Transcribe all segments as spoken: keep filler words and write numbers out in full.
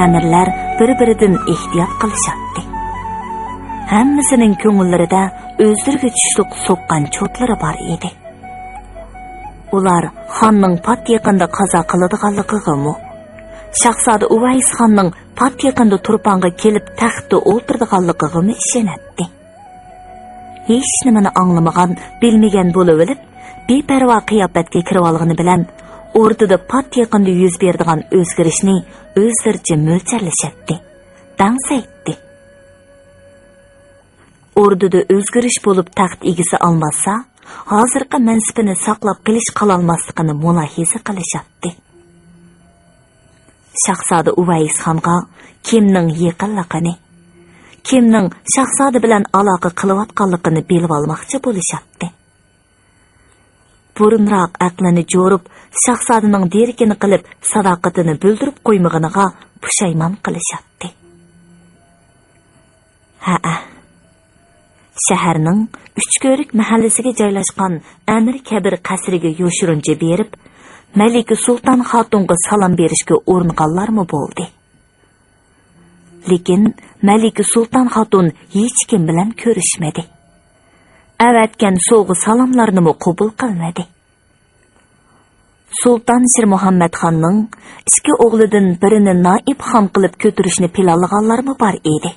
ئەمىرلەر بىر-بىرىدىن ئېھتىيات قىلىشاتتى. ھەممىسىنىڭ كۆڭۈللىرىدە ئۆزلىرىگە چۈشلۈك سوققان چوتلىرى بار ئىدى. ئۇلار خاننىڭ پات يېقىندا قازا قىلىدىغانلىقىغىمۇ، شاھزادە ئۇۋەيس خاننىڭ پات يېقىندا تۇرپانغا كېلىپ تەختتە ئولتۇرىدىغانلىقىغىمۇ ئىشىنەتتى. ھېچنېمىنى ئاڭلىمىغان، بىلمىگەن بولۇۋېلىپ، بىپەرۋا قىياپەتكە كىرىۋالغىنى بىلەن، ئوردىدا پات يېقىندا يۈز بېرىدىغان ئۆزگىرىشنى ئۆزلىرىچە مۆلچەرلىشەتتى، دەڭسەيتتى. ئوردىدا ئۆزگىرىش بولۇپ تەخت ئىگىسى ئالماشسا، ھازىرقى مەنسىپىنى ساقلاپ قېلىش قىلالماسلىقىنى مۇلاھىزە قىلىشاتتى. شاھزادە ئۇۋەيسخانغا كىمنىڭ يېقىنلىقىنى، كىمنىڭ شاھزادە بىلەن ئالاقە قىلىۋاتقانلىقىنى بىلىۋالماقچى بولۇشاتتى. بۇرۇنراق ئەقلىنى جورۇپ، شاھزادىنىڭ دېرىكىنى قىلىپ، ساداقىتىنى بىلدۈرۈپ قويمىغىنىغا پۇشايمان قىلىشاتتى. ھەئە. شەھەرنىڭ ئۈچكۆۋرۈك مەھەللىسىگە جايلاشقان ئەمىر كەبىر قەسرىگە يوشۇرۇنچە بېرىپ، مەلىكە سۇلتان خاتۇنغا سالام بېرىشكە ئۇرۇنغانلارمۇ بولدى. لېكىن مەلىكە سۇلتان خاتۇن ھېچكىم بىلەن كۆرۈشمىدى. ئەۋەتكەن سوۋغا سالاملارنىمۇ قوبۇل قىلمىدى. سۇلتان شىرمۇھەممەتخاننىڭ ئىككى ئوغلىدىن بىرىنى نائىب خان قىلىپ كۆتۈرۈشنى پىلانلىغانلارمۇ بار ئىدى.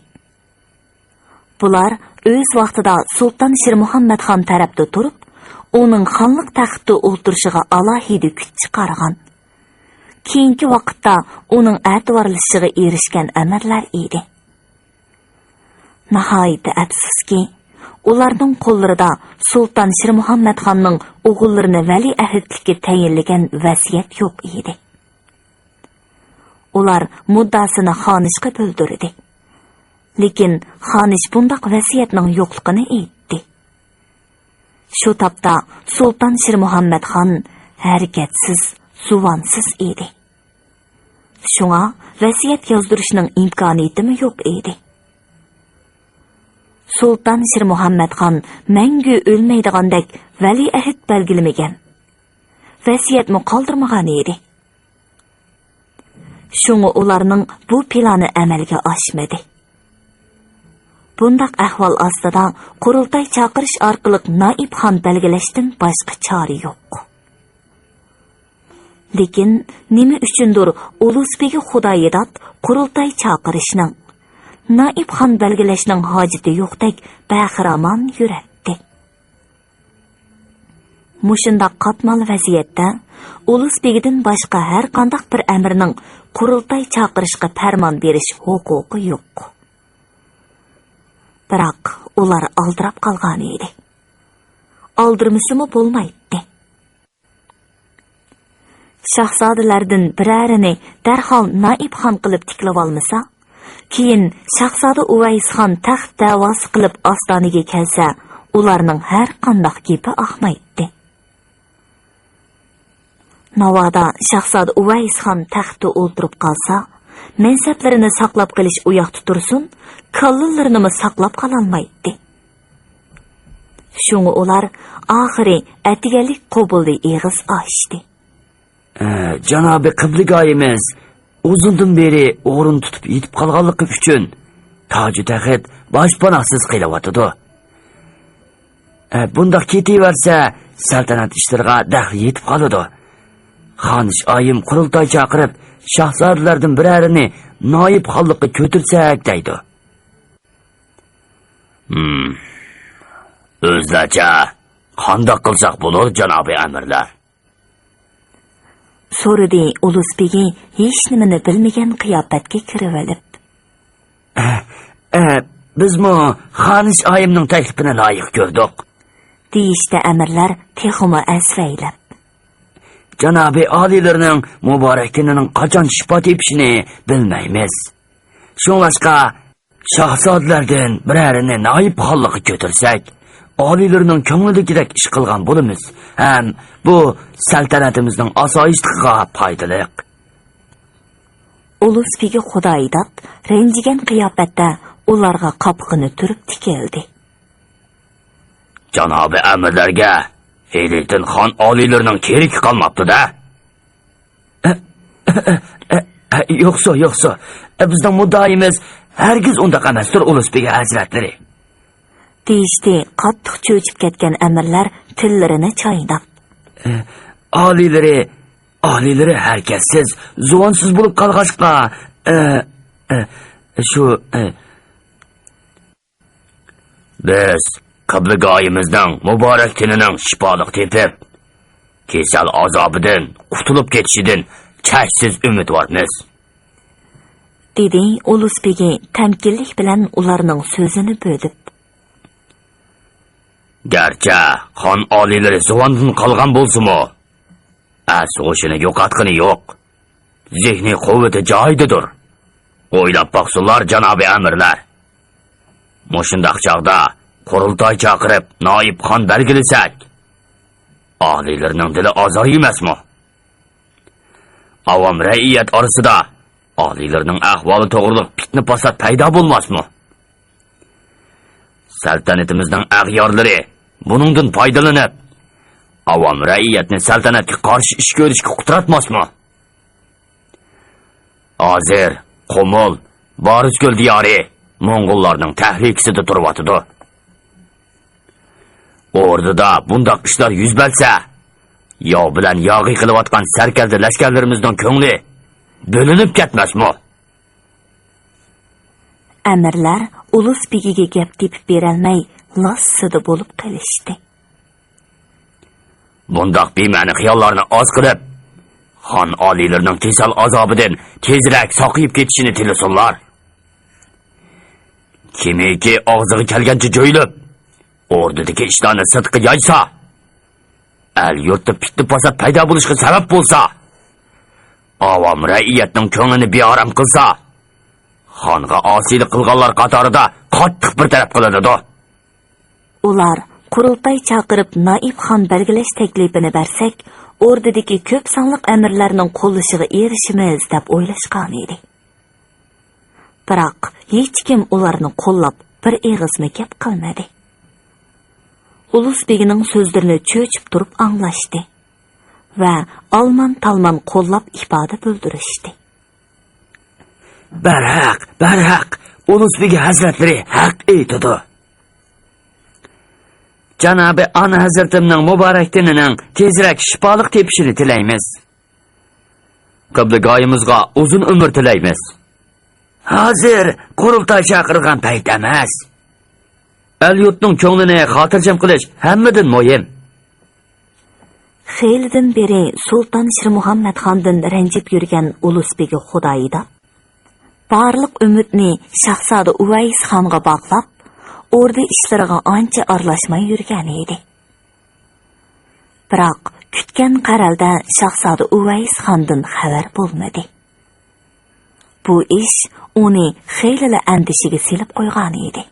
بۇلار ئۆز ۋاقتىدا سۇلتان شىرمۇھەممەتخان تەرەپتە تۇرۇپ، ئۇنىڭ خانلىق تەختتە ئولتۇرۇشىغا ئالاھىدە كۈچ چىقارغان، كېيىنكى ۋاقىتتا ئۇنىڭ ئەتىۋارلىشىشىغا ئېرىشكەن ئەمىرلەر ئىدى. ناھايىتى ئەپسۇسكى، ئۇلارنىڭ قوللىرىدا سۇلتان شىرمۇھەممەتخاننىڭ ئوغۇللىرىنى ۋەلىئەھدلىككە تەيىنلىگەن ۋەسىيەت يوق ئىدى. ئۇلار مۇددىئاسىنى خانىشقا بىلدۈردى. لېكىن خانىش بۇنداق ۋەسىيەتنىڭ يوقلۇقىنى ئېيتتى. شۇ تاپتا سۇلتان شىرمۇھەممەتخان ھەرىكەتسىز، زۇۋانسىز ئىدى. شۇڭا ۋەسىيەت يازدۇرۇشنىڭ ئىمكانىيىتىمۇ يوق ئىدى. سۇلتان شىرمۇھەممەتخان مەڭگۈ ئۆلمەيدىغاندەك ۋەلىئەھد بەلگىلىمىگەن، ۋەسىيەتمۇ قالدۇرمىغان ئىدى. شۇڭا ئۇلارنىڭ بۇ پىلانى ئەمەلگە ئاشمىدى. بۇنداق ئەھۋال ئاستىدا قۇرۇلتاي چاقىرىش ئارقىلىق نائىب خان بەلگىلەشتىن باشقا چارە يوق. لېكىن نېمە ئۈچۈندۇر ئۇلۇس بېگى خۇدايىداد قۇرۇلتاي چاقىرىشنىڭ، نائىب خان بەلگىلەشنىڭ ھاجىتى يوقتەك بەخىرامان يۈرەتتى. مۇشۇنداق قاتمال ۋەزىيەتتە ئۇلۇس بېگىدىن باشقا ھەر قانداق بىر ئەمىرنىڭ قۇرۇلتاي چاقىرىشقا پەرمان بېرىش ھوقۇقى يوق. بىراق ئۇلار ئالدىراپ قالغانىدى. ئالدىرىمىسىمۇ بولمايتتى. شاھزادىلەردىن بىرەرىنى دەرھال نائىب خان قىلىپ تىكلىۋالمىسا، كېيىن شاھزادە ئۇۋەيسخان تەخت دەۋاسى قىلىپ ئاستانىگە كەلسە، ئۇلارنىڭ ھەر قانداق گېپى ئاقمايتتى. ناۋادا شاھزادە ئۇۋەيسخان تەختتە ئولتۇرۇپ قالسا، مەنسەپلىرىنى ساقلاپ قېلىش ئۇياقتا تۇرسۇن، كاللىلىرىنىمۇ ساقلاپ قالالمايتتى. شۇڭا ئۇلار ئاخىرى ئەتىگەنلىك قوبۇلدا ئېغىز ئاچتى. ئە، جانابى قىبلىگاھىمىز ئۇزۇندىن بېرى ئورۇن تۇتۇپ يېتىپ قالغانلىقى ئۈچۈن تاجۇ تەخت باشپاناھسىز قېلىۋاتىدۇ. ئە، بۇنداق كېتىۋەرسە، سەلتەنەت ئىشلىرىغا دەخلى يېتىپ قالىدۇ. خانىش ئايىم قۇرۇلتاي چاقىرىپ، شاھزادىلەردىن بىرەرىنى نايىب خانلىققا كۆتۈرسەك دەيدۇ. ھىم، ئۆزلەرچە قانداق قىلساق بولۇر، جانابىي ئەمىرلەر؟ سورىدى ئۇلۇس بېگى ھېچنېمىنى بىلمىگەن قىياپەتكە كىرىۋېلىپ. ئە، ئە، بىزمۇ خانىش ئايىمنىڭ تەكلىپىنى لايىق كۆردۇق. دېيىشتە ئەمىرلەر تېخىمۇ ئەسۋەيلەپ. جانابىي ئالىيلىرىنىڭ مۇبارەك كۈنىنىڭ قاچان شىپا تېپىشىنى بىلمەيمىز. شۇڭلاشقا، شاھزادىلەردىن بىرەرىنى نايىب خانلىققا كۆتۈرسەك، ئالىيلىرىنىڭ كۆڭلىدىكىدەك ئىش قىلغان بولىمىز ھەم بۇ سەلتەنىتىمىزنىڭ ئاسايىشلىقىغا پايدىلىق. ئۇلۇس بېگى خۇدايىداد رەنجىگەن قىياپەتتە ئۇلارغا قاپىقىنى تۈرۈپ تىكىلدى. جانابىي ئەمىرلەرگە ھېلىتىن خان ئالىيلىرىنىڭ كېرىكى قالماپتۇ-دە. ئە، ئە، ئە، ئە، ئە، يوقسۇ، يوقسۇ. بىزنىڭ مۇددىئايىمىز ھەرگىز ئۇنداق ئەمەستۇر، ئۇلۇس بېگى ھەزرەتلىرى. دېيىشتى قاتتىق چۆچۈپ كەتكەن ئەمىرلەر تىللىرىنى چايناپ. ئالىيلىرى، ئالىيلىرى ھەرىكەتسىز، زۇۋانسىز بولۇپ قالغاچقا، ئە، ئە، شۇ، ئە، بىز قىبلىگاھىمىزنىڭ مۇبارەك تېنىنىڭ شىپالىق تېپىپ، كېسەل ئازابىدىن قۇتۇلۇپ كېتىشىدىن چەكسىز ئۈمىدۋارمىز. دېدى ئۇلۇس بېگى تەمكىنلىك بىلەن ئۇلارنىڭ سۆزىنى بۆلۈپ. گەرچە خان ئالىيلىرى زۇۋاندىن قالغان بولسىمۇ، ئەس-ھوشىنى يوقاتقىنى يوق. زېھنىي قۇۋۋىتى جايىدىدۇر. ئويلاپ باقسۇنلار، جانابىي ئەمىرلەر. مۇشۇنداق چاغدا قۇرۇلتاي چاقىرىپ، نائىب خان بەلگىلىسەك، ئالىيلىرىنىڭ دىلى ئازار يېمەسمۇ؟ ئاۋام رەئىيەت ئارىسىدا ئالىيلىرىنىڭ ئەھۋالى توغرىلىق پىتنە-پاسات پەيدا بولماسمۇ؟ سەلتەنىتىمىزنىڭ ئەغيارلىرى بۇنىڭدىن پايدىلىنىپ، ئاۋام رەئىيەتنى سەلتەنەتكە قارشى ئىش كۆرۈشكە قۇتراتماسمۇ؟ ھازىر قۇمۇل، بارسكۆل دىيارى موڭغۇللارنىڭ تەھلىكىسىدە تۇرۇۋاتىدۇ. ئوردىدا بۇنداق ئىشلار يۈز بەرسە، ياۋ بىلەن ياغى قىلىۋاتقان سەركەردە لەشكەرلىرىمىزنىڭ كۆڭلى بۆلۈنۈپ كەتمەسمۇ؟ ئەمىرلەر ئۇلۇس بېگىگە گەپ تېپىپ بېرەلمەي، لاسسىدە بولۇپ قېلىشتى. بۇنداق بىمەنە خىياللارنى ئاز قىلىپ، خان ئالىيلىرىنىڭ كېسەل ئازابىدىن تېزرەك ساقىيىپ كېتىشىنى تىلىسۇنلار. كىمكى ئاغزىغا كەلگەنچە جۆيلۈپ، ئوردىدىكى ئىشلارنى سىرتقا يايسا، ئەل-يۇرتتا پىتنە-پاسات پەيدا بولۇشقا سەۋەب بولسا، ئاۋام رەئىيەتنىڭ كۆڭلىنى بىئارام قىلسا، خانغا ئاسىيلىق قىلغانلار قاتارىدا قاتتىق بىر تەرەپ قىلىنىدۇ. ئۇلار قۇرۇلتاي چاقىرىپ، نائىب خان بەلگىلەش تەكلىپىنى بەرسەك، ئوردىدىكى كۆپ سانلىق ئەمىرلەرنىڭ قوللىشىغا ئېرىشىمىز، دەپ ئويلاشقانىدى. بىراق، ھېچكىم ئۇلارنى قوللاپ، بىر ئېغىزمۇ گەپ قىلمىدى. ئۇلۇس بېگىنىڭ سۆزلىرىنى چۆچۈپ تۇرۇپ ئاڭلاشتى ۋە ئالمان-تالمان قوللاپ ئىپادە بىلدۈرۈشتى. بەرھەق، بەرھەق، ئۇلۇس بېگى ھەزرەتلىرى ھەق ئېيتىدۇ. جانابى ئانا ھەزرىتىمنىڭ مۇبارەك تېنىنىڭ تېزرەك شىپالىق تېپىشىنى تىلەيمىز. قىبلىگاھىمىزغا ئۇزۇن ئۆمۈر تىلەيمىز. ھازىر قۇرۇلتاي چاقىرغان پەيت ئەمەس. ئەل-يۇرتنىڭ كۆڭلىنى خاتىرجەم قىلىش ھەممىدىن مۇھىم. خېلىدىن بېرى سۇلتان شىرمۇھەممەتخاندىن رەنجىپ يۈرگەن ئۇلۇس بېگى خۇدايىدا بارلىق ئۈمىدنى شاھزادە ئۇۋەيس خانغا باغلاپ، ئوردا ئىشلىرىغا ئانچە ئارىلاشماي يۈرگەن ئىدى. بىراق، كۈتكەن قەرەلدە شاھزادە ئۇۋەيس خاندىن خەۋەر بولمىدى. بۇ ئىش ئۇنى خېلىلا ئەندىشىگە سېلىپ قويغان ئىدى.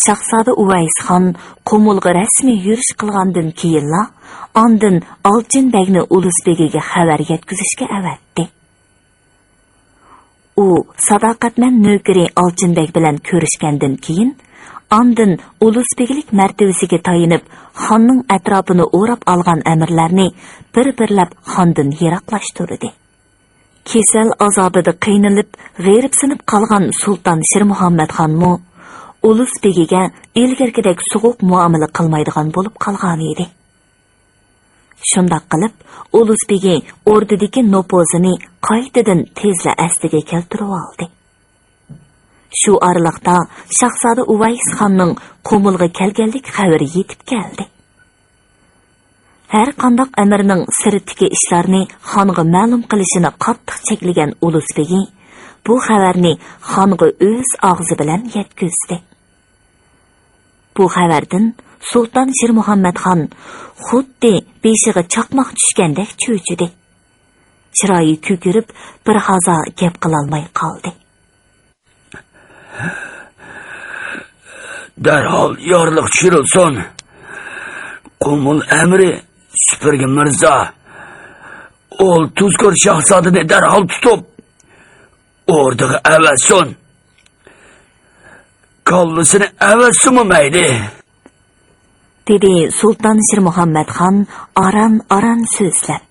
شاھزادە ئۇۋەيس خان قۇمۇلغا رەسمىي يۈرۈش قىلغاندىن كېيىنلا، ئاندىن ئالچىن بەگنى ئۇلۇس بېگىگە خەۋەر يەتكۈزۈشكە ئەۋەتتى. ئۇ ساداقەتمەن نۆكىرى ئالچىن بەگ بىلەن كۆرۈشكەندىن كېيىن، ئاندىن ئۇلۇس بېگلىك مەرتىۋىسىگە تايىنىپ، خاننىڭ ئەتراپىنى ئوراپ ئالغان ئەمىرلەرنى بىر-بىرلەپ خاندىن يىراقلاشتۇردى. كېسەل ئازابىدا قىينىلىپ، غېرىبسىنىپ قالغان سۇلتان شىرمۇھەممەتخانمۇ ئۇلۇس بېگىگە ئىلگىرىكىدەك سوغۇق مۇئامىلە قىلمايدىغان بولۇپ قالغانىدى. شۇنداق قىلىپ، ئۇلۇس بېگى ئوردىدىكى نوپۇزىنى قايتىدىن تېزلا ئەسلىگە كەلتۈرۈۋالدى. شۇ ئارىلىقتا شاھزادە ئۇۋەيس خاننىڭ قۇمۇلغا كەلگەنلىك خەۋىرى يېتىپ كەلدى. ھەر قانداق ئەمىرنىڭ سىرتتىكى ئىشلارنى خانغا مەلۇم قىلىشىنى قاتتىق چەكلىگەن ئۇلۇس بېگى بۇ خەۋەرنى خانغا ئۆز ئاغزى بىلەن يەتكۈزدى. بۇ خەۋەردىن سۇلتان شىرمۇھەممەتخان خۇددى بېشىغا چاقماق چۈشكەندەك چۆچۈدى. چىرايى كۆكىرىپ، بىر ھازا گەپ قىلالماي قالدى. دەرھال يارلىق چۈشۈرۈلسۇن. قۇمۇل ئەمىرى سۈپۈرگە مىرزا ئول تۇزكور شاھزادىنى دەرھال تۇتۇپ، ئوردىغا ئەۋەتسۇن. كاللىسىنى ئەۋەتسىمۇ مەيلى، دېدى سۇلتان شىرمۇھەممەتخان ئاران-ئاران سۆزلەپ.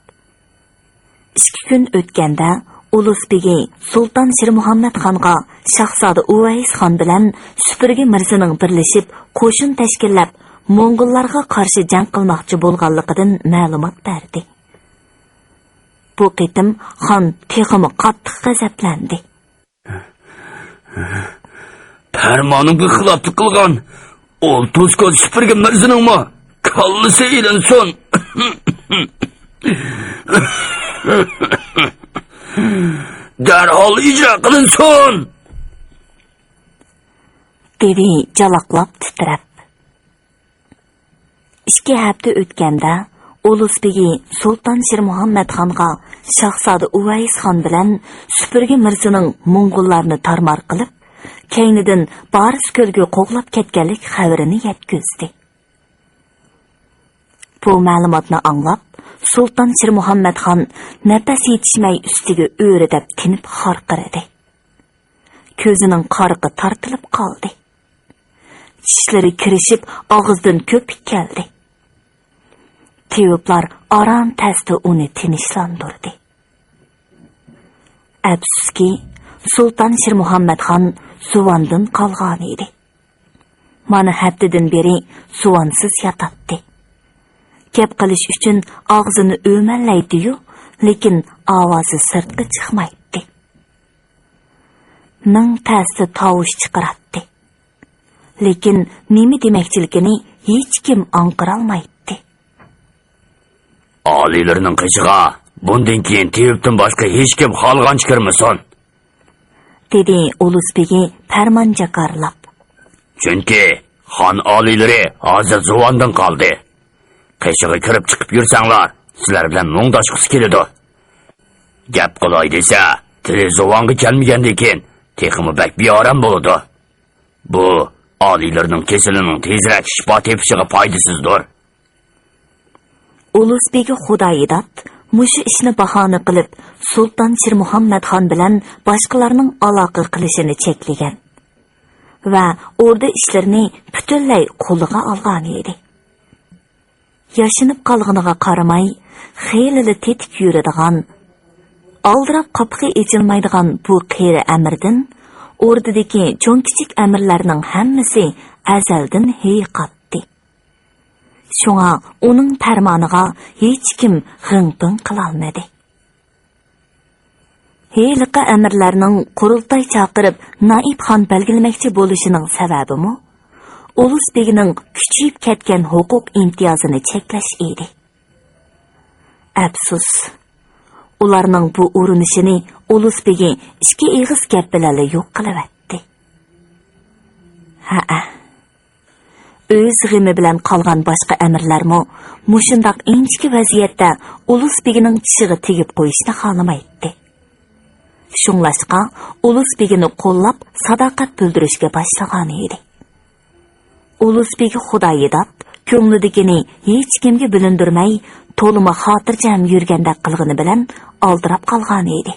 ئىككى كۈن ئۆتكەندە ئۇلۇس بېگى سۇلتان شىرمۇھەممەت خانغا شاھزادە ئۇۋەيس خان بىلەن سۈپۈرگە مىرزىنىڭ بىرلىشىپ قوشۇن تەشكىللەپ، موڭغۇللارغا قارشى جەڭ قىلماقچى بولغانلىقىدىن مەلۇمات بەردى. بۇ قېتىم خان تېخىمۇ قاتتىق غەزەپلەندى. پەرمانىمغا خىلاپلىق قىلغان ئولتۇز كوز سۈپۈرگە مىرزىنىڭمۇ كاللىسى ئېلىنسۇن! دەرھال ئىجرا قىلىنسۇن! دېدى جالاقلاپ تىترەپ. ئىككى ھەپتە ئۆتكەندە، ئۇلۇس بېگى سۇلتان شىرمۇھەممەت خانغا شاھزادە ئۇۋەيس خان بىلەن سۈپۈرگە مىرزىنىڭ موڭغۇللارنى تارمار قىلىپ، كەينىدىن بارس كۆلگە قوغلاپ كەتكەنلىك خەۋىرىنى يەتكۈزدى. بۇ مەلۇماتنى ئاڭلاپ، سۇلتان شىرمۇھەممەت خان نەپەس يېتىشمەي ئۈستىگە ئۆرە دەپ تىنىپ خارقىرىدى. كۆزىنىڭ قارىقى تارتىلىپ قالدى. چىشلىرى كىرىشىپ، ئاغزىدىن كۆپۈك كەلدى. تېۋىپلار ئاران تەستە ئۇنى تىنچلاندۇردى. ئەپسۇسكى، سۇلتان شىرمۇھەممەت خان زۇۋاندىن قالغانىدى. مانا ھەپتىدىن بېرى زۇۋانسىز ياتاتتى. گەپ قىلىش ئۈچۈن ئاغزىنى ئۆمەللەيتتى-يۇ، لېكىن ئاۋازى سىرتقا چىقمايتتى. مىڭ تەستە تاۋۇش چىقىراتتى. لېكىن نېمە دېمەكچىلىكىنى ھېچكىم ئاڭقىرالمايتتى. ئالىيلىرىنىڭ قېشىغا بۇندىن كېيىن تېۋىپتىن باشقا ھېچكىم خالىغانچە كىرمىسۇن! دېدى ئۇلۇس بېگى پەرمان جاكارلاپ. چۈنكى خان ئالىيلىرى ھازىر زۇۋاندىن قالدى. قېشىغا كىرىپ چىقىپ يۈرسەڭلار، سىلەر بىلەن مۇڭداشقۇسى كېلىدۇ. گەپ قىلاي دېسە، تىلى زۇۋانغا كەلمىگەندىن كېيىن تېخىمۇ بەك بىئارام بولىدۇ. بۇ ئالىيلىرىنىڭ كېسىلىنىڭ تېزرەك شىپا تېپىشىغا پايدىسىزدۇر. ئۇلۇس بېگى خۇدايىداد مۇشۇ ئىشنى باھانە قىلىپ، سۇلتان شىرمۇھەممەت خان بىلەن باشقىلارنىڭ ئالاقە قىلىشىنى چەكلىگەن ۋە ئوردا ئىشلىرىنى پۈتۈنلەي قولىغا ئالغانىدى. ياشىنىپ قالغىنىغا قارىماي، خېلىلا تېتىك يۈرىدىغان، ئالدىراپ قاپىقى ئېچىلمايدىغان بۇ قېرى ئەمىردىن ئوردىدىكى چوڭ-كىچىك ئەمىرلەرنىڭ ھەممىسى ئەزەلدىن ھېيىقاتتى. شۇڭا ئۇنىڭ پەرمانىغا ھېچكىم غىڭ-پىڭ قىلالمىدى. ھېلىقى ئەمىرلەرنىڭ قۇرۇلتاي چاقىرىپ، نائىب خان بەلگىلىمەكچى بولۇشىنىڭ سەۋەبىمۇ ئۇلۇس بېگىنىڭ كۈچىيىپ كەتكەن ھوقۇق ئىمتىيازىنى چەكلەش ئىدى. ئەپسۇس، ئۇلارنىڭ بۇ ئۇرۇنۇشىنى ئۇلۇس بېگى ئىككى ئېغىز گەپ بىلەنلا يوق قىلىۋەتتى. ھەئە. ئۆز غېمى بىلەن قالغان باشقا ئەمىرلەرمۇ مۇشۇنداق ئىنچىكە ۋەزىيەتتە ئۇلۇس بېگىنىڭ چىشىغا تېگىپ قويۇشنى خالىمايتتى. شۇڭلاشقا، ئۇلۇس بېگىنى قوللاپ، ساداقەت بىلدۈرۈشكە باشلىغانىدى. ئۇلۇس بېگى خۇدايىداد كۆڭلىدىكىنى ھېچكىمگە بىلىندۈرمەي، تولىمۇ خاتىرجەم يۈرگەندەك قىلغىنى بىلەن ئالدىراپ قالغانىدى.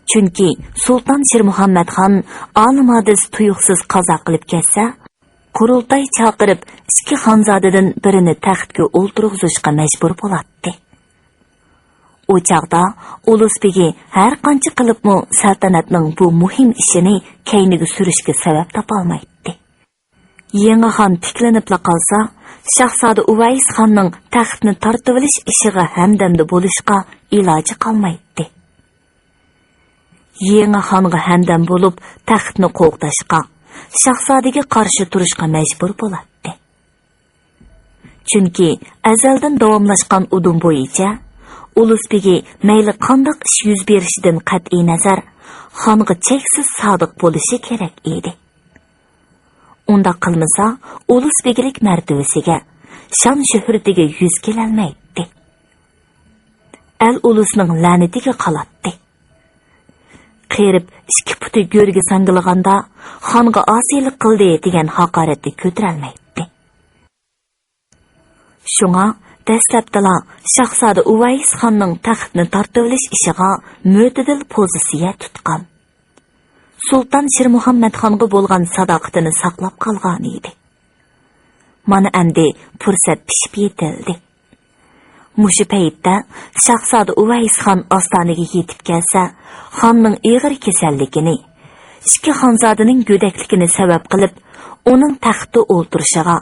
چۈنكى سۇلتان شىرمۇھەممەت خان ئالىم ھادىس تۇيۇقسىز قازا قىلىپ كەتسە، قۇرۇلتاي چاقىرىپ، ئىككى خانزادىدىن بىرىنى تەختكە ئولتۇرغۇزۇشقا مەجبۇر بولاتتى. ئۇ چاغدا ئۇلۇس بېگى ھەر قانچە قىلىپمۇ سەلتەنەتنىڭ بۇ مۇھىم ئىشىنى كەينىگە سۈرۈشكە سەۋەب تاپالمايتتى. يېڭى خان تىكلىنىپلا قالسا، شاھزادە ئۇۋەيس خاننىڭ تەختنى تارتىۋېلىش ئىشىغا ھەمدەمدە بولۇشقا ئىلاجى قالمايتتى. يېڭى خانغا ھەمدەم بولۇپ، تەختنى قوغداشقا، شاھزادىگە قارشى تۇرۇشقا مەجبۇر بولاتتى. چۈنكى ئەزەلدىن داۋاملاشقان ئۇدۇم بويىچە، ئۇلۇس بېگى مەيلى قانداق ئىش يۈز بېرىشىدىن قەتئىينەزەر، خانغا چەكسىز سادىق بولۇشى كېرەك ئىدى. ئۇنداق قىلمىسا، ئۇلۇس بېگىلىك مەرتىۋىسىگە، شان-شۆھرىتىگە يۈز كېلەلمەيتتى. ئەل-ئۇلۇسنىڭ لەنىتىگە قالاتتى. قېرىپ ئىككى پۇتى گۆرگە ساڭگىلىغاندا، خانغا ئاسىيلىق قىلدى دېگەن ھاقارەتنى كۆتۈرەلمەيتتى. شۇڭا دەسلەپتىلا شاھزادە ئۇۋەيس خاننىڭ تەختنى تارتىۋېلىش ئىشىغا مۆتىدىل پوزىتسىيە تۇتقان، سۇلتان شىرمۇھەممەت خانغا بولغان ساداقىتىنى ساقلاپ قالغانىدى. مانا ئەمدى پۇرسەت پىشىپ يېتىلدى. مۇشۇ پەيتتە شاھزادە ئۇۋەيسخان ئاستانىگە يېتىپ كەلسە، خاننىڭ ئېغىر كېسەللىكىنى، ئىككى خانزادىنىڭ گۆدەكلىكىنى سەۋەب قىلىپ، ئۇنىڭ تەختتە ئولتۇرۇشىغا،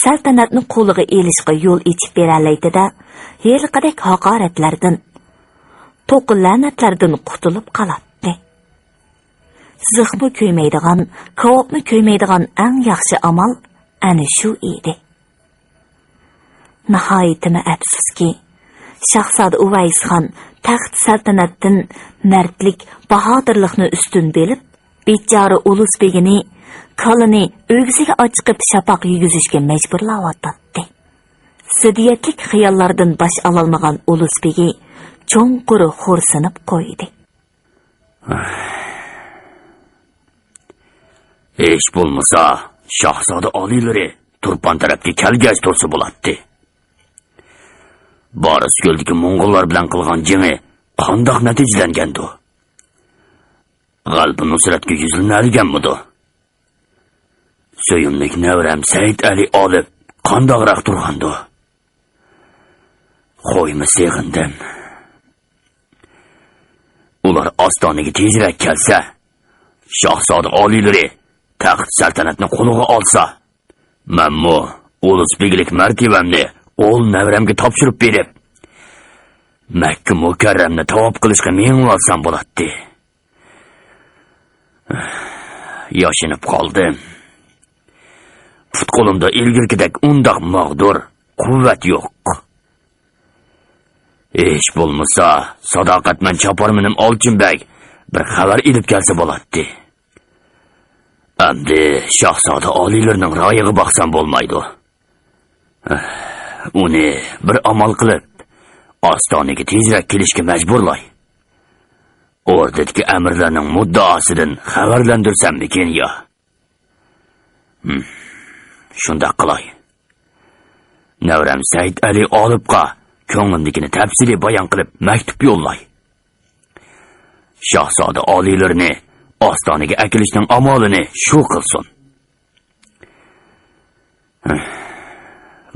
سەلتەنەتنى قولىغا ئېلىشقا يول ئېچىپ بېرەلەيدىدە، ھېلىقىدەك ھاقارەتلەردىن، توقۇ لەنەتلەردىن قۇتۇلۇپ قالاتتى. زىخمۇ كۆيمەيدىغان، كاۋاپمۇ كۆيمەيدىغان ئەڭ ياخشى ئامال ئەنە شۇ ئىدى. ناھايىتىمۇ ئەپسۇسكى، شاھزادە ئۇۋەيسخان تەخت سەلتەنەتتىن مەردلىك، باھادىرلىقنى ئۈستۈن بىلىپ، بىچارە ئۇلۇس بېگىنى كالىنى ئۆگزىگە ئاچىقىپ شاپاق يېگۈزۈشكە مەجبۇرلاۋاتاتتى. زىددىيەتلىك خىياللاردىن باش ئالالمىغان ئۇلۇس بېگى چوڭقۇر خورسىنىپ قويدى. ھېچ بولمىسا، شاھزادە ئالىيلىرى تۇرپان تەرەپكە كەلگەچ تۇرسا بولاتتى. بارس كۆلدىكى موڭغۇللار بىلەن قىلغان جېڭى قانداق نەتىجىلەنگەندۇ؟ غەلىبە نۇسرەتكە يۈزلىنەلىگەنمىدۇ؟ سۆيۈملۈك نەۋرەم سەئىد ئەلى ئالىپ قانداقراق تۇرغاندۇ؟ خويمۇ سېغىندىم. ئۇلار ئاستانىگە تېزرەك كەلسە، شاھزادە ئالىيلىرى تەخت سەلتەنەتنى قولىغا ئالسا، مەنمۇ ئۇلۇس بېگلىك مەرتىۋەمنى ئوغۇل نەۋرەمگە تاپشۇرۇپ بېرىپ، مەككە مۇكەررەمنى تاۋاپ قىلىشقا مېڭىۋالسام بولاتتى. ياشىنىپ قالدىم. پۇت-قولۇمدا ئىلگىرىكىدەك ئۇنداق ماغدۇر، قۇۋۋەت يوق. ھېچ بولمىسا، ساداقەتمەن چاپارمىنىم ئالچىن بەگ بىر خەۋەر ئېلىپ كەلسە بولاتتى. ئەمدى شاھزادە ئالىيلىرىنىڭ رايىغا باقسام بولمايدۇ. ئۇنى بىر ئامال قىلىپ، ئاستانىگە تېزرەك كېلىشكە مەجبۇرلاي. ئوردىدىكى ئەمىرلەرنىڭ مۇددىئاسىدىن خەۋەرلەندۈرسەممىكىن يا؟ ھىم، شۇنداق قىلاي. نەۋرەم سەئىد ئەلى ئالىپقا كۆڭلۈمدىكىنى تەپسىلىي بايان قىلىپ مەكتۇپ يوللاي. شاھزادە ئالىيلىرىنى ئاستانىگە ئەكېلىشنىڭ ئامالىنى شۇ قىلسۇن.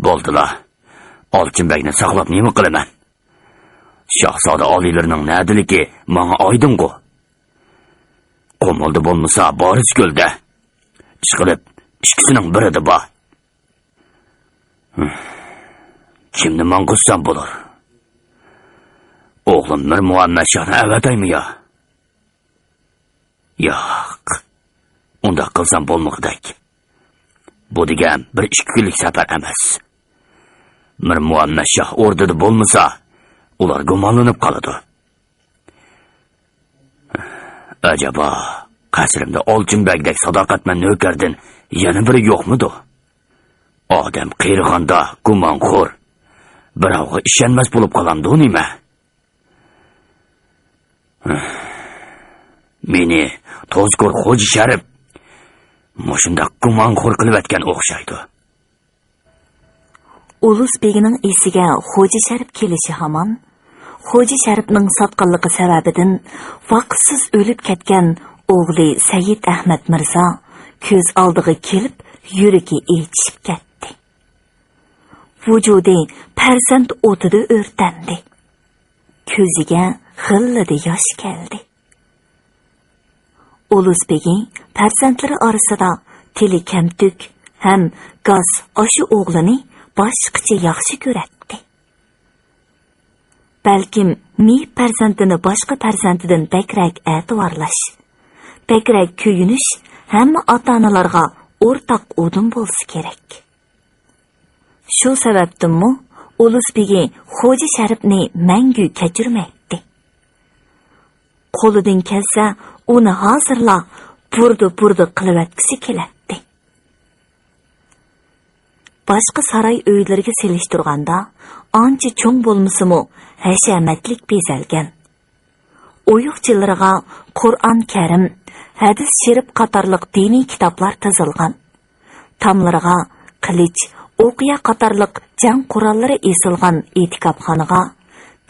بولدىلا، ئالچىن بەگنى ساقلاپ نېمە قىلىمەن؟ شاھزادە ئالىيلىرىنىڭ نەدىلىكى ماڭا ئايدىڭغۇ. قۇمۇلدا بولمىسا، بارس كۆلدە. ئىشقىلىپ، ئىككىسىنىڭ بىرىدە بار. كىمنى ماڭغۇزسام بولۇر؟ ئوغلۇم مىر مۇھەممەد شاھنى ئەۋەتەيمۇ يا؟ ياق، ئۇنداق قىلسام بولمىغۇدەك. بۇ دېگەن بىر ئىككى كۈنلۈك سەپەر ئەمەس. مىر مۇھەممەد شاھ ئوردىدا بولمىسا، ئۇلار گۇمانلىنىپ قالىدۇ. ئەجەبا، قەسرىمدە ئالچىن بەگدەك ساداقەتمەن نۆكەردىن يەنە بىرى يوقمىدۇ؟ ئادەم قېرىغاندا گۇمانخور، بىراۋغا ئىشەنمەس بولۇپ قالامدۇ نېمە؟ مېنى توزكور خوجا شەرىپ مۇشۇنداق گۇمانخور قىلىۋەتكەن ئوخشايدۇ. ئۇلۇس بېگىنىڭ ئېسىگە خوجا شەرىپ كېلىشى ھامان، خوجا شەرىپنىڭ ساتقىنلىقى سەۋەبىدىن ۋاقىتسىز ئۆلۈپ كەتكەن ئوغلى سەيىد ئەھمەد مىرزا كۆز ئالدىغا كېلىپ، يۈرىكى ئېچىشىپ كەتتى. ۋۇجۇدى پەرزەنت ئوتىدا ئۆرتەندى. كۆزىگە غىللىدە ياش كەلدى. ئۇلۇس بېگى پەرزەنتلىرى ئارىسىدا تىلى كەمتۈك ھەم گاس ئاشۇ ئوغلىنى باشقىچە ياخشى كۆرەتتى. بەلكىم مېيىپ پەرزەنتىنى باشقا پەرزەنتىدىن بەكرەك ئەتىۋارلاش، بەكرەك كۆيۈنۈش ھەممە ئاتا-ئانىلارغا ئورتاق ئۇدۇم بولسا كېرەك. شۇ سەۋەبتىنمۇ ئۇلۇس بېگى خوجا شەرىپنى مەڭگۈ كەچۈرمەيتتى. قولىدىن كەلسە، ئۇنى ھازىرلا بۇردا-بۇردا قىلىۋەتكۈسى كېلەتتى. باشقا ساراي ئۆيلىرىگە سېلىشتۇرغاندا، ئانچە چوڭ بولمىسىمۇ، ھەشەمەتلىك بېزەلگەن. ئويۇقچىلىرىغا قۇرئان كەرىم، ھەدىس شېرىپ قاتارلىق دىنىي كىتابلار تىزىلغان. تاملىرىغا قىلىچ، ئوقيا قاتارلىق جەڭ قوراللىرى ئېسىلغان ئېتىكاپخانىغا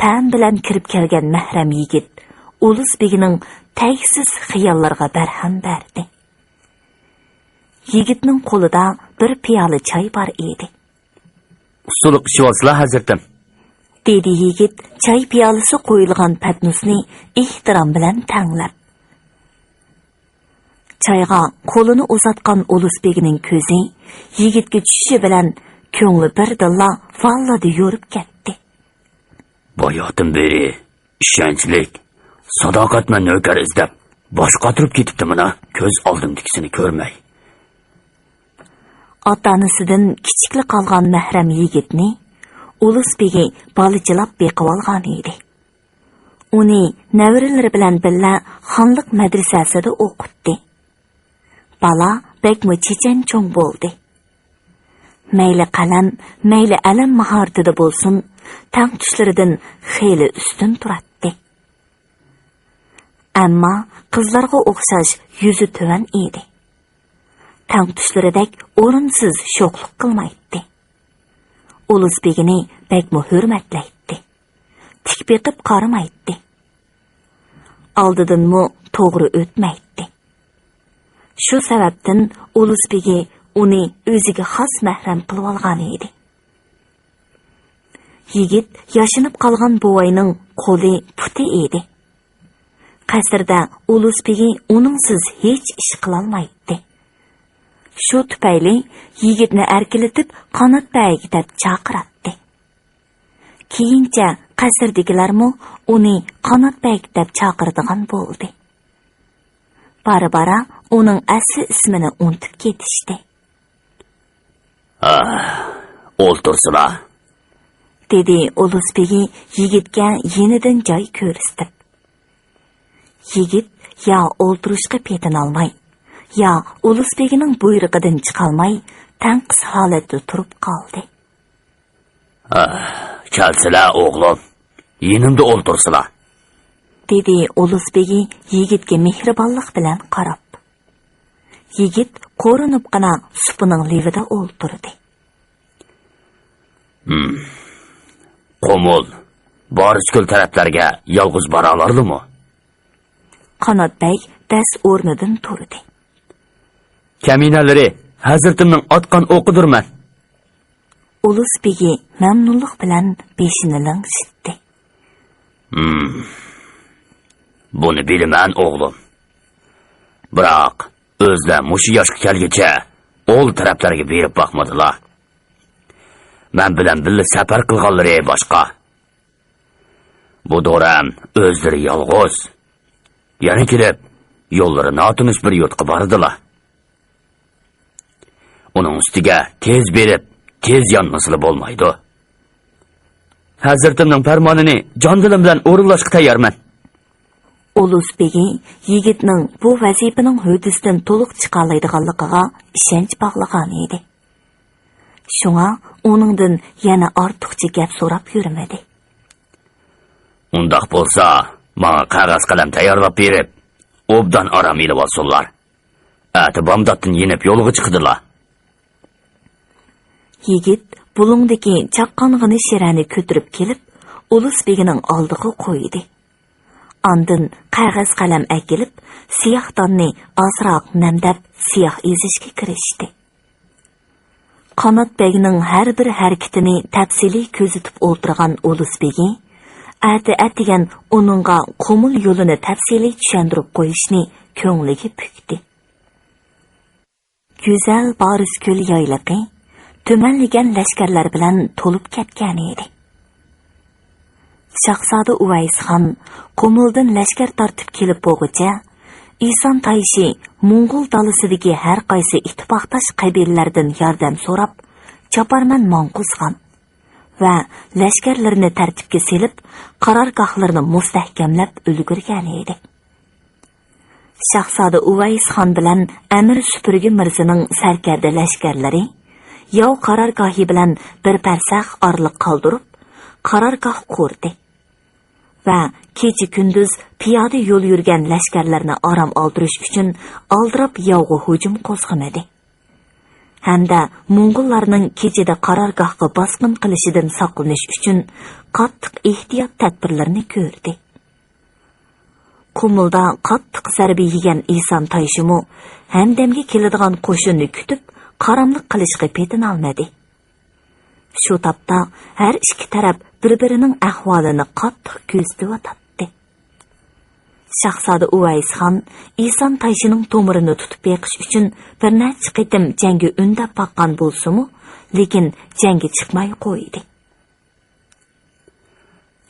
پەم بىلەن كىرىپ كەلگەن مەھرەم يىگىت ئۇلۇس بېگىنىڭ تەگسىز خىياللىرىغا بەرھەم بەردى. يىگىتنىڭ قولىدا بىر پىيالە چاي بار ئىدى. ئۇسسۇلۇق ئىچىۋالسىلا، ھەزرىتىم. دېدى يىگىت چاي پىيالىسى قويۇلغان پەتنۇسنى ئېھتىرام بىلەن تەڭلەپ. چايغا قولىنى ئۇزاتقان ئۇلۇس بېگىنىڭ كۆزى يىگىتكە چۈشۈشى بىلەن كۆڭلى بىردىنلا ۋاللىدە يورۇپ كەتتى. باياتىن بېرى ئىشەنچلىك، ساداقەتمەن نۆكەر ئىزدەپ، باش قاتۇرۇپ كېتىپتىمەن-ھە، كۆز ئالدىمدىكىسىنى كۆرمەي. ئاتا-ئانىسىدىن كىچىكلا قالغان مەھرەم يىگىتنى ئۇلۇس بېگى بالىچىلاپ بېقىۋالغان ئىدى. ئۇنى نەۋرىلىرى بىلەن بىللە خانلىق مەدرىسەسىدە ئوقۇتتى. بالا بەكمۇ چېچەن چوڭ بولدى. مەيلى قەلەم، مەيلى ئەلەم ماھارىتىدە بولسۇن، تەڭتۇشلىرىدىن خېلى ئۈستۈن تۇراتتى. ئەمما قىزلارغا ئوخشاش يۈزى تۆۋەن ئىدى. تەڭتۇشلىرىدەك ئورۇنسىز شوخلۇق قىلمايتتى. ئۇلۇس بېگىنى بەكمۇ ھۆرمەتلەيتتى. تىك بېقىپ قارىمايتتى. ئالدىدىنمۇ توغرا ئۆتمەيتتى. شۇ سەۋەبتىن ئۇلۇس بېگى ئۇنى ئۆزىگە خاس مەھرەم قىلىۋالغان ئىدى. يىگىت ياشىنىپ قالغان بوۋاينىڭ قولى، پۇتى ئىدى. قەسىردە ئۇلۇس بېگى ئۇنىڭسىز ھېچ ئىش قىلالمايتتى. شۇ تۈپەيلى يىگىتنى ئەركىلىتىپ قانات بەگ دەپ چاقىراتتى. كېيىنچە قەسىردىكىلەرمۇ ئۇنى قانات بەگ دەپ چاقىرىدىغان بولدى. بارا-بارا ئۇنىڭ ئەسلى ئىسمىنى ئۇنتۇپ كېتىشتى. «ھا، ئولتۇرسىلا،» دېدى ئۇلۇس بېگى يىگىتكە يېنىدىن جاي كۆرسىتىپ. يىگىت يا ئولتۇرۇشقا پېتىنالماي، يا ئۇلۇس بېگىنىڭ بۇيرۇقىدىن چىقالماي، تەڭقىس ھالەتتە تۇرۇپ قالدى. «ھا، كەلسىلە، ئوغلۇم، يېنىمدا ئولتۇرسىلا،» دېدى ئۇلۇس بېگى يىگىتكە مېھرىبانلىق بىلەن قاراپ. يىگىت قورۇنۇپقىنا سۇپىنىڭ لېۋىدە ئولتۇردى. «ھىم، قۇمۇل، بارسكۆل تەرەپلەرگە يالغۇز بارالارلىمۇ؟» قانات بەگ دەس ئورنىدىن تۇردى. «كەمىنەلىرى ھەزرىتىمنىڭ ئاتقان ئوقىدۇرمەن.» ئۇلۇس بېگى مەمنۇنلۇق بىلەن بېشىنى لىڭشىتتى. «ھىم، بۇنى بىلىمەن، ئوغلۇم. بىراق، ئۆزلەر مۇشۇ ياشقا كەلگۈچە ئول تەرەپلەرگە بېرىپ باقمىدىلا. مەن بىلەن بىللە سەپەر قىلغانلىرى باشقا. بۇ دورەم ئۆزلىرى يالغۇز. يەنە كېلىپ، يوللىرى ناتونۇش بىر يۇرتقا بارىدىلا. ئۇنىڭ ئۈستىگە تېز بېرىپ، تېز يانمىسىلا بولمايدۇ. ھەزرىتىمنىڭ پەرمانىنى جان-دىلىم بىلەن ئورۇنلاشقا تەييارمەن.» ئۇلۇس بېگى يىگىتنىڭ بۇ ۋەزىپىنىڭ ھۆددىسىدىن تولۇق چىقالايدىغانلىقىغا ئىشەنچ باغلىغان ئىدى. شۇڭا ئۇنىڭدىن يەنە ئارتۇقچە گەپ سوراپ يۈرمىدى. «ئۇنداق بولسا، ماڭا قەغەز قەلەم تەييارلاپ بېرىپ، ئوبدان ئارام ئېلىۋالسۇنلار. ئەتە بامداتتىن يېنىپ يولغا چىقىدىلا.» يىگىت بۇلۇڭدىكى چاققانغىنى شىرەنى كۆتۈرۈپ كېلىپ، ئۇلۇس بېگىنىڭ ئالدىغا قويدى. ئاندىن قەغەز قەلەم ئەكېلىپ، سىياھ داننى ئازراق نەمدەپ، سىياھ ئېزىشكە كىرىشتى. قانات بەگنىڭ ھەر بىر ھەرىكىتىنى تەپسىلىي كۆزىتىپ ئولتۇرغان ئۇلۇس بېگى ئەتە ئەتىگەن ئۇنىڭغا قۇمۇل يولىنى تەپسىلىي چۈشەندۈرۈپ قويۇشنى كۆڭلىگە پۈكتى. گۈزەل بارسكۆل يايلىقى تۈمەنلىگەن لەشكەرلەر بىلەن تولۇپ كەتكەن ئىدى. شاھزادە ئۇۋەيسخان قۇمۇلدىن لەشكەر تارتىپ كېلىپ بولغۇچە، ئىسان تايشى موڭغۇل دالىسىدىكى ھەر قايسى ئىتتىپاقداش قەبىلىلەردىن ياردەم سوراپ، چاپارمەن ماڭغۇزغان ۋە لەشكەرلىرىنى تەرتىپكە سېلىپ، قارارگاھلىرىنى مۇستەھكەملەپ ئۈلگۈرگەن ئىدى. شاھزادە ئۇۋەيسخان بىلەن ئەمىر سۈپۈرگە مىرزىنىڭ سەركەردە لەشكەرلىرى ياۋ قارارگاھى بىلەن بىر پەرسەخ ئارىلىق قالدۇرۇپ، قارارگاھ قۇردى ۋە كېچە-كۈندۈز پىيادە يول يۈرگەن لەشكەرلەرنى ئارام ئالدۇرۇش ئۈچۈن ئالدىراپ ياۋغا ھۇجۇم قوزغىمىدى. ھەمدە موڭغۇللارنىڭ كېچىدە قارارگاھقا باسقۇن قىلىشىدىن ساقلىنىش ئۈچۈن قاتتىق ئېھتىيات تەدبىرلىرىنى كۆردى. قۇمۇلدا قاتتىق زەربە يېگەن ئىسان تايشىمۇ ھەمدەمگە كېلىدىغان قوشۇننى كۈتۈپ، قاراملىق قىلىشقا پېتىنالمىدى. شۇ تاپتا ھەر ئىككى تەرەپ بىر-بىرىنىڭ ئەھۋالىنى قاتتىق كۆزىتىۋاتاتتى. شاھزادە ئۇۋەيسخان ئىسان تايشىنىڭ تومۇرىنى تۇتۇپ بېقىش ئۈچۈن بىر نەچچە قېتىم جەڭگە ئۈندەپ باققان بولسىمۇ، لېكىن جەڭگە چىقماي قويدى.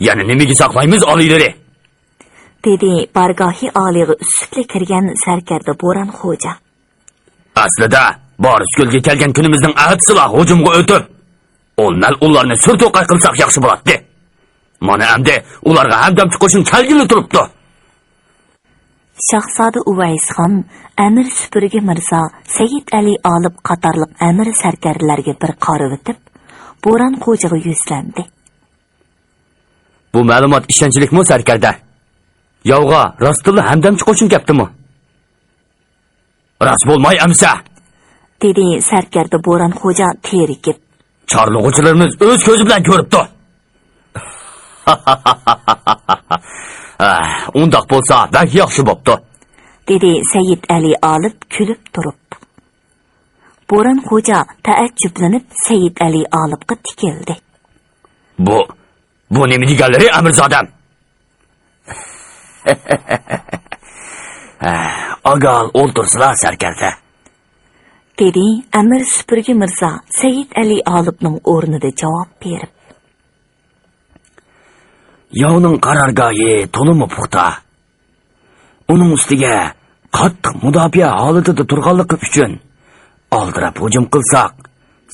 يەنە نېمىگە ساقلايمىز، ئالىيلىرى؟ دېدى بارگاھى ئالىيغا ئۈسۈپلا كىرگەن سەركەردە بوران خوجا. ئەسلىدە، بارس كۆلگە كەلگەن كۈنىمىزنىڭ ئەتىسىلا ھۇجۇمغا ئۆتۈپ، ئۇل مەلئۇنلارنى سۈر توقاي قىلساق ياخشى بولاتتى. مانا ئەمدى ئۇلارغا ھەمدەمچى قوشۇن كەلگىلى تۇرۇپتۇ. شاھزادە ئۇۋەيسخان ئەمىر سۈپۈرگە مىرزا، سەيىد ئەلى ئالىپ قاتارلىق ئەمىر سەركەردىلەرگە بىر قارىۋېتىپ، بوران خوجىغا يۈزلەندى. بۇ مەلۇمات ئىشەنچلىكمۇ، سەركەردە؟ ياۋغا راستتىنلا ھەمدەمچى قوشۇن كەپتىمۇ؟ راست بولماي ئەمسە؟ دېدى سەركەردە بوران خوجا تېرىكىپ. چارلىغۇچىلىرىمىز ئۆز كۆزى بىلەن كۆرۈپتۇ. ئۇنداق بولسا بەك ياخشى بوپتۇ، دېدى سەيىد ئەلى ئالىپ كۈلۈپ تۇرۇپ. بوران خوجا تەئەججۈپلىنىپ سەيىد ئەلى ئالىپقا تىكىلدى. بۇ، بۇ نېمە دېگەنلىرى، ئەمىرزادەم؟ ئاگال ئولتۇرسىلا، سەركەردە، دېدى ئەمىر سۈپۈرگە مىرزا سەيىد ئەلى ئالىپنىڭ ئورنىدا جاۋاب بېرىپ. ياۋنىڭ قارارگاھى تولىمۇ پۇختا. ئۇنىڭ ئۈستىگە قاتتىق مۇداپىئە ھالىتىدە تۇرغانلىقى ئۈچۈن، ئالدىراپ ھۇجۇم قىلساق،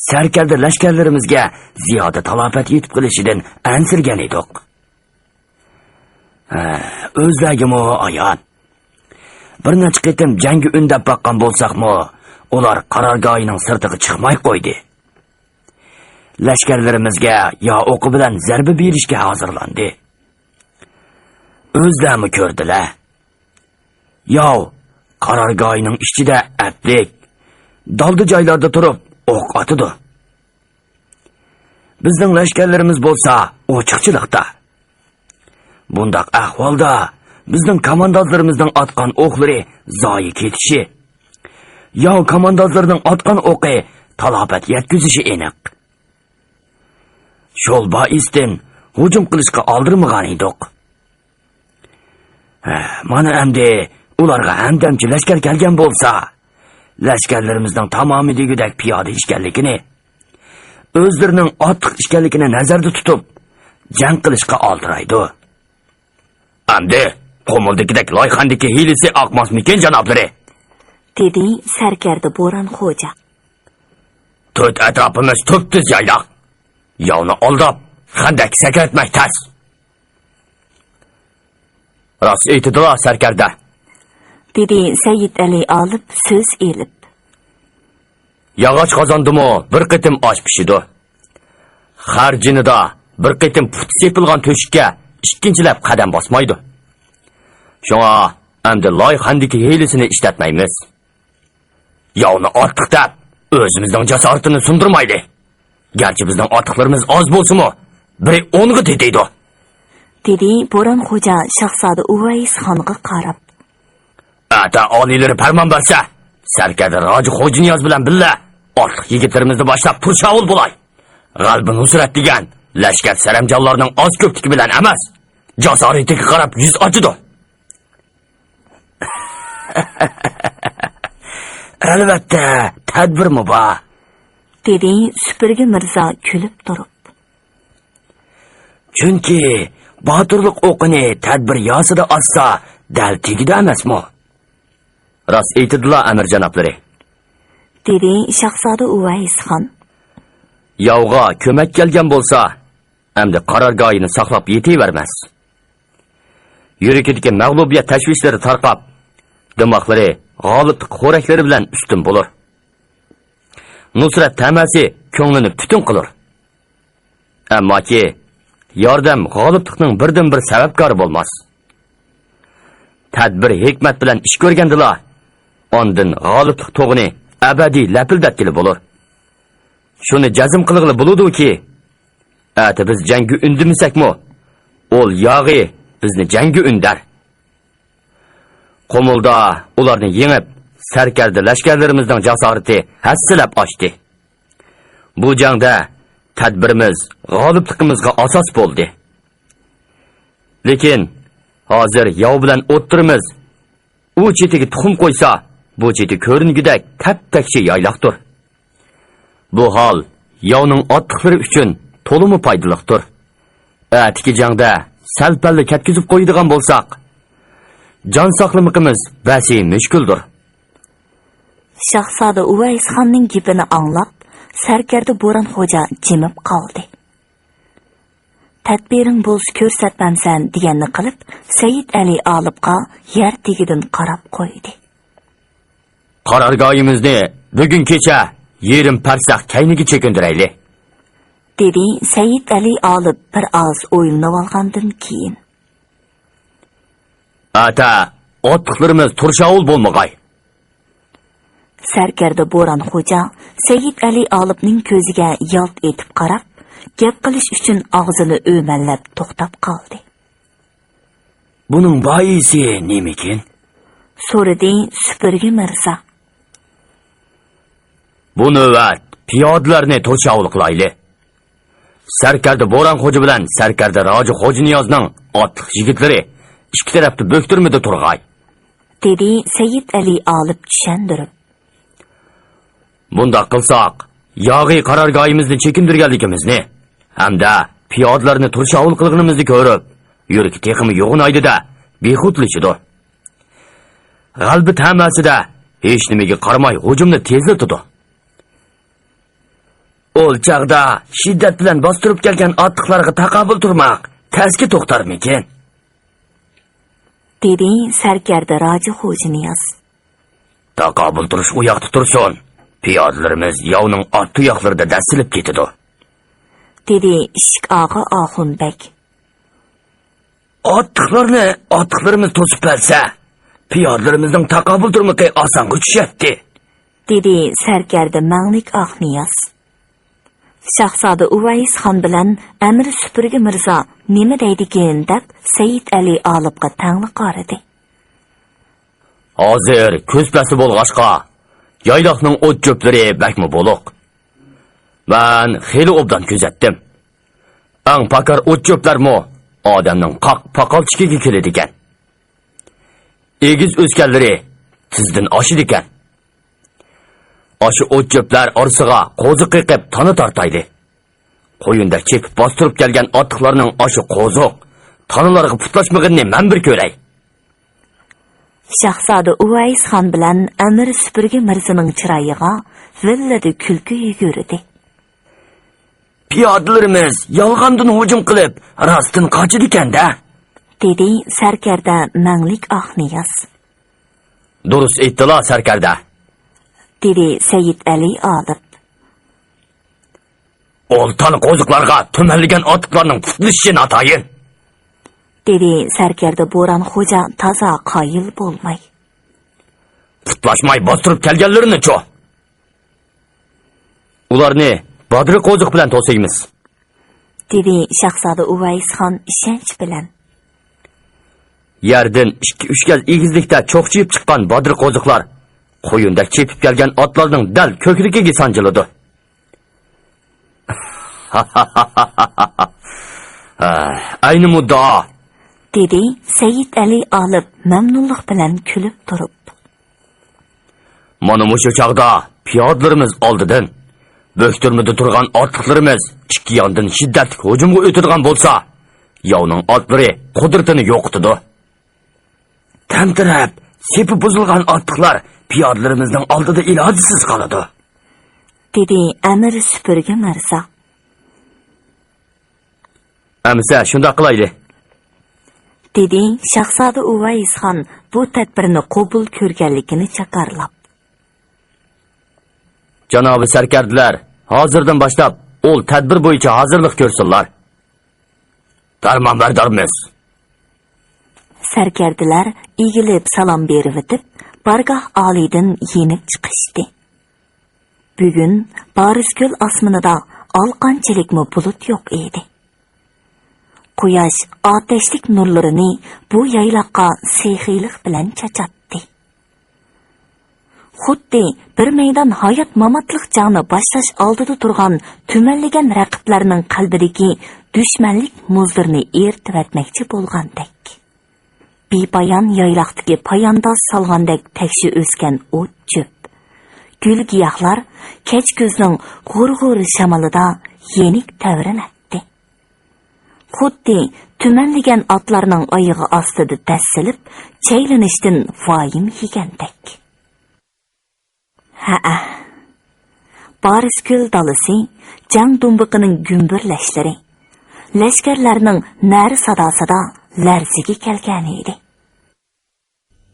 سەركەردە لەشكەرلىرىمىزگە زىيادە تالاپەت يېتىپ قېلىشىدىن ئەنسىرىگەن ئىدۇق. ھە، ئۆزلەرگىمۇ ئايان. بىر نەچچە قېتىم جەڭگە ئۈندەپ باققان بولساقمۇ، ئۇلار قارارگاھىنىڭ سىرتىغا چىقماي قويدى. لەشكەرلىرىمىزگە يا ئوقى بىلەن زەربە بېرىشكە ھازىرلاندى. ئۆزلەرمۇ كۆردىلە. ياۋ قارارگاھىنىڭ ئىچىدە ئەپلىك، دالدا جايلاردا تۇرۇپ ئوق ئاتىدۇ. بىزنىڭ لەشكەرلىرىمىز بولسا ئوچۇقچىلىقتا. بۇنداق ئەھۋالدا بىزنىڭ كاماندازلىرىمىزنىڭ ئاتقان ئوقلىرى زايە كېتىشى، ياۋ كاماندازلىرىنىڭ ئاتقان ئوقى تالاپەت يەتكۈزۈشى ئېنىق. شول بائىستىن ھۇجۇم قىلىشقا ئالدىرىمىغان ئىدۇق. ھە، مانا ئەمدى ئۇلارغا ھەمدەمچى لەشكەر كەلگەن بولسا، لەشكەرلىرىمىزنىڭ تامامى دېگۈدەك پىيادە ئىكەنلىكىنى، ئۆزلىرىنىڭ ئاتلىق ئىكەنلىكىنى نەزەردە تۇتۇپ، جەڭ قىلىشقا ئالدىرايدۇ. ئەمدى قۇمۇلدىكىدەك لايخەندىكى ھىيلىسى ئاقماسمىكىن، جانابلىرى؟ دېدى سەركەردە بوران خوجا. تۆت ئەتراپىمىز تۈپتۈز يايلاق. ياۋنى ئالداپ، خەندەك سەكرەتمەك تەس. راست ئېيتىدىلا، سەركەردە، دېدى سەيىد ئەلى ئالىپ سۆز ئېلىپ. ياغاچ قازاندىمۇ بىر قېتىم ئاش پىشىدۇ. خەرجىنىدا بىر قېتىم پۇتى سېپىلغان تۆشۈككە ئىككىنچىلەپ قەدەم باسمايدۇ. شۇڭا ئەمدى لايخەندىكى ھىيلىسىنى ئىشلەتمەيمىز. ياۋنى ئاتلىق دەپ، ئۆزىمىزنىڭ جاسارىتىنى سۇندۇرمايلى. گەرچە بىزنىڭ ئاتلىقلىرىمىز ئاز بولسىمۇ، بىرى ئونغا تېتەيدۇ، دېدى بوران خوجا شاھزادە ئۇۋەيس خانغا قاراپ. ئەتە ئالىيلىرى پەرمان بەرسە، سەركەردە راجى خوجىنىياز بىلەن بىللە ئاتلىق يىگىتلىرىمىزنى باشلاپ پۇرشاۋۇل بولاي. غەلىبە نۇسرەت دېگەن لەشكەر سەرەمجانلارنىڭ ئاز كۆپلۈكى بىلەن ئەمەس، جاسارىتىگە قاراپ يۈز ئاچىدۇ. ئەلۋەتتە، تەدبىرمۇ بار، دېدى سۈپۈرگە مىرزا كۈلۈپ تۇرۇپ. چۈنكى باتۇرلۇق ئوقىنى تەدبىر ياسىدا ئاتسا، دەل تېگىدۇ ئەمەسمۇ؟ راست ئېيتىدىلا، ئەمىر جانابلىرى، دېدى شاھزادە ئۇۋەيس خان. ياۋغا كۆمەك كەلگەن بولسا، ئەمدى قارارگاھىنى ساقلاپ يېتىۋەرمەس. يۈرىكىدىكى مەغلۇبىيەت تەشۋىشلىرى تارقاپ، دىماقلىرى غالىبلىق خورەكلىرى بىلەن ئۈستۈن بولۇر. نۇسرەت تەمەسى كۆڭلىنى پۈتۈن قىلۇر. ئەمماكى، ياردەم غالىبلىقنىڭ بىردىنبىر سەۋەبكارى بولماس. تەدبىر ھېكمەت بىلەن ئىش كۆرگەندىلا، ئاندىن غالىبلىق تۇغىنى ئەبەدىي لەپىلدەتكىلى بولۇر. شۇنى جەزم قىلغىلى بولىدۇكى، ئەتە بىز جەڭگە ئۈندىمىسەكمۇ، ئۇل ياغى بىزنى جەڭگە ئۈندەر. قۇمۇلدا ئۇلارنى يېڭىپ، سەركەردە لەشكەرلىرىمىزنىڭ جاسارىتى ھەسسىلەپ ئاشتى. بۇ جەڭدە تەدبىرىمىز غالىبلىقىمىزغا ئاساس بولدى. لېكىن ھازىر ياۋ بىلەن ئوتتۇرىمىز ئۇ چېتىگە تۇخۇم قويسا، بۇ چېتى كۆرۈنگۈدەك تەپتەكشى يايلاقتۇر. بۇ ھال ياۋنىڭ ئاتلىقلىرى ئۈچۈن تولىمۇ پايدىلىقتۇر. ئەتىكى جەڭدە سەل-پەللا كەتكۈزۈپ قويىدىغان بولساق، جان ساقلىمىقىمىز بەسى مۈشكۈلدۇر. شاھزادە ئۇۋەيسخاننىڭ گېپىنى ئاڭلاپ، سەركەردە بوران خوجا جىمىپ قالدى. «تەدبىرىڭ بولسا كۆرسەتمەمسەن» دېگەننى قىلىپ، سەيىت ئەلى ئالىپقا يەر تېگىدىن قاراپ قويدى. «قارارگاھىمىزنى بۈگۈن كېچە يېرىم پەرسەخ كەينىگە چېكىندۈرەيلى»، دېدى سەيىت ئەلى ئالىپ بىر ئاز ئويلىنىۋالغاندىن كېيىن. «ئەتە ئاتلىقلىرىمىز تۇرشاۋۇل بولمىغاي.» سەركەردە بوران خوجا سەيىت ئەلى ئالىپنىڭ كۆزىگە يالت ئېتىپ قاراپ، گەپ قىلىش ئۈچۈن ئاغزىنى ئۆمەللەپ توختاپ قالدى. «بۇنىڭ بايىسى نېمىكىن؟» سورىدى سۈپۈرگە مىرزا. «بۇ نۆۋەت پىيادىلەرنى تۇرشاۋۇل قىلايلى. سەركەردە بوران خوجا بىلەن سەركەردە راجا خوجانىيازنىڭ ئاتلىق يىگىتلىرى ئىككى تەرەپتە بۆكتۈرمىدە تۇرغاي»، دېدى سەيىت ئەلى ئالىپ چۈشەندۈرۈپ. «بۇنداق قىلساق، ياغىي قارارگاھىمىزنى چېكىندۈرگەنلىكىمىزنى ھەمدە پىيادىلەرنى تۇرشاۋۇل قىلغىنىمىزنى كۆرۈپ، يۈرىكى تېخىمۇ يوغىنايدۇ-دە، بىخۇدلىشىدۇ. غەلىبە تەمەسىدە ھېچنېمىگە قارىماي ھۇجۇمنى تېزلىتىدۇ. ئۇ چاغدا شىددەت بىلەن باستۇرۇپ كەلگەن ئاتلىقلارغا تاقابىل تۇرماق تەسكە توختارمىكىن؟» دېدى سەركەردە راجا خوجانىياز. «تاقابىل تۇرۇش ئۇ ياقتا تۇرسۇن، پىيادىلىرىمىز ياۋنىڭ ئات تۇياقلىرىدا دەسسىلىپ كېتىدۇ»، دېدى ئىشىك ئاغا ئاخۇن بەگ. «ئاتلىقلارنى ئاتلىقلىرىمىز توسۇپ بەرسە، پىيادىلىرىمىزنىڭ تاقابىل تۇرمىقى ئاسانغا چۈشەتتى»، دېدى سەركەردە مەڭلىك ئاخنىياز. شاھزادە ئۇۋەيس خان بىلەن ئەمىر سۈپۈرگە مىرزا نېمە دەيدىكىن دەپ، سەيىت ئەلى ئالىپقا تەڭلا قارىدى. «ھازىر كۈز پەسلى بولغاچقا، يايلاقنىڭ ئوت-چۆپلىرى بەكمۇ بولۇق. مەن خېلى ئوبدان كۆزەتتىم. ئەڭ پاكار ئوت-چۆپلەرمۇ ئادەمنىڭ قاق پاقالچىكىگە كېلىدىكەن. ئېگىز ئۆسكەنلىرى تېزدىن ئاشىدىكەن. ئاشۇ ئوت-چۆپلەر ئارىسىغا قوزۇق قېقىپ تانا تارتايلى. قۇيۇندەك چېپىپ باستۇرۇپ كەلگەن ئاتلىقلارنىڭ ئاشۇ قوزۇق تانىلارغا پۇتلاشمىغىنىنى مەن بىر كۆرەي.» شاھزادە ئۇۋەيس خان بىلەن ئەمىر سۈپۈرگە مىرزىنىڭ چىرايىغا ۋىللىدە كۈلكە يۈگۈردى. «پىيادىلىرىمىز يالغاندىن ھۇجۇم قىلىپ، راستتىن قاچىدىكەن-دە»، دېدى سەركەردە مەڭلىك ئاخنىياز. «دۇرۇس ئېيتتىلا، سەركەردە»، دېدى سەيىت ئەلى ئالىپ. «ئولتان قوزۇقلارغا تۈمەنلىگەن ئاتلىقلارنىڭ پۇتلىشىشى ناتايىن»، دېدى سەركەردە بوران خوجا تازا قايىل بولماي. «پۇتلاشماي باستۇرۇپ كەلگەنلىرىنىچۇ؟» «ئۇلارنى بادرى قوزۇق بىلەن توسايمىز»، دېدى شاھزادە ئۇۋەيس خان ئىشەنچ بىلەن. يەردىن ئىككى-ئۈچ گەز ئېگىزلىكتە چوقچىيىپ چىققان بادرى قوزۇقلار قۇيۇندەك چېپىپ كەلگەن ئاتلارنىڭ دەل كۆكرىكىگە سانجىلىدۇ. ئەينى مۇددىئا، دېدى سەيىت ئەلى ئالىپ مەمنۇنلۇق بىلەن كۈلۈپ تۇرۇپ. مانا مۇشۇ چاغدا پىيادىلىرىمىز ئالدىدىن، بۆكتۈرمىدە تۇرغان ئاتلىقلىرىمىز ئىككى ياندىن شىددەتلىك ھۇجۇمغا ئۆتىدىغان بولسا، ياۋنىڭ ئاتلىرى قۇدرىتىنى يوقىتىدۇ. تەمتىرەپ، سېپى بۇزۇلغان ئاتلىقلار پىيادىلىرىمىزنىڭ ئالدىدا ئىلاجسىز قالىدۇ، دېدى ئەمىر سۈپۈرگە مىرزا. ئەمىسە شۇنداق قىلايلى، دېدى شاھزادە ئۇۋەيسخان بۇ تەدبىرنى قوبۇل كۆرگەنلىكىنى جاكارلاپ. جانابىي سەركەردىلەر، ھازىردىن باشلاپ ئۇل تەدبىر بويىچە ھازىرلىق كۆرسۇنلار. پەرمانبەردارمىز. سەركەردىلەر ئېگىلىپ سالام بېرىۋېتىپ، بارگاھ ئالىيدىن يېنىپ چىقىشتى. بۈگۈن بارىسكۆل ئاسمىنىدا ئالقانچىلىكمۇ بۇلۇت يوق ئىدى. قۇياش ئاتەشلىك نۇرلىرىنى بۇ يايلاققا سېخىيلىق بىلەن چاچاتتى. خۇددى بىر مەيدان ھايات-ماماتلىق جەڭنى باشلاش ئالدىدا تۇرغان تۈمەنلىگەن رەقىبلەرنىڭ قەلبىدىكى دۈشمەنلىك مۇزلىرىنى ئېرىتىۋەتمەكچى بولغاندەك. بىپايان يايلاقتىكى پايانداز سالغاندەك تەكشى ئۆسكەن ئوت-چۆپ، گۈل-گىياھلار كەچ كۈزنىڭ غۇر-غۇر شامىلىدا يېنىك تەۋرىنەتتى. خۇددى تۈمەنلىگەن ئاتلارنىڭ ئايىغى ئاستىدا دەسسىلىپ، چەيلىنىشتىن ۋايىم يېگەندەك. ھەئە. بارىسكۆل دالىسى، جەڭ دۇمبىقىنىڭ گۈمبۈرلەشلىرى، لەشكەرلەرنىڭ نەرە ساداسىدا لەرزىگە كەلگەنىدى.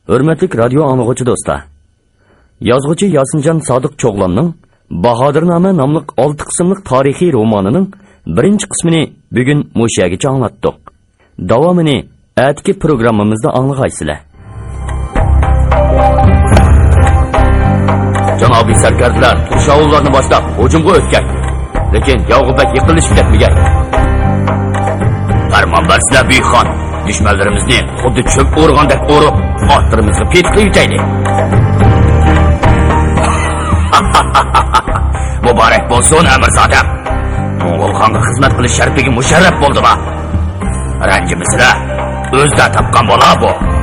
ھۆرمەتلىك رادىيو ئاڭلىغۇچى دوستلار! يازغۇچى ياسىنجان سادىق چوغلاننىڭ باھادىرنامە ناملىق ئالتە قىسىملىق تارىخىي رومانىنىڭ بىرىنچى قىسمىنى بۈگۈن مۇشۇ يەرگىچە ئاڭلاتتۇق. داۋامىنى ئەتىكى پروگراممىمىزدا ئاڭلىغايسىلەر. جانابىي سەركەردىلەر تۇرشاۋۇللارنى باشلاپ ھۇجۇمغا ئۆتكەن. لېكىن ياۋغا بەك يېقىنلىشىپ كەتمىگەي. پەرمان بەرسىلە، بۈيۈك خان. دۈشمەنلىرىمىزنى خۇددى چۆپ ئورغاندەك ئورۇپ، ئاتلىرىمىزغا پېتىقلىۋېتەيلى. مۇبارەك بولسۇن، ئەمىرزادەم. موڭغۇل خانغا خىزمەت قىلىش شەرىپىگە مۇشەررەپ بولدىلا. رەنجىمىسىلە، ئۆزىدە تاپقان بالا بۇ.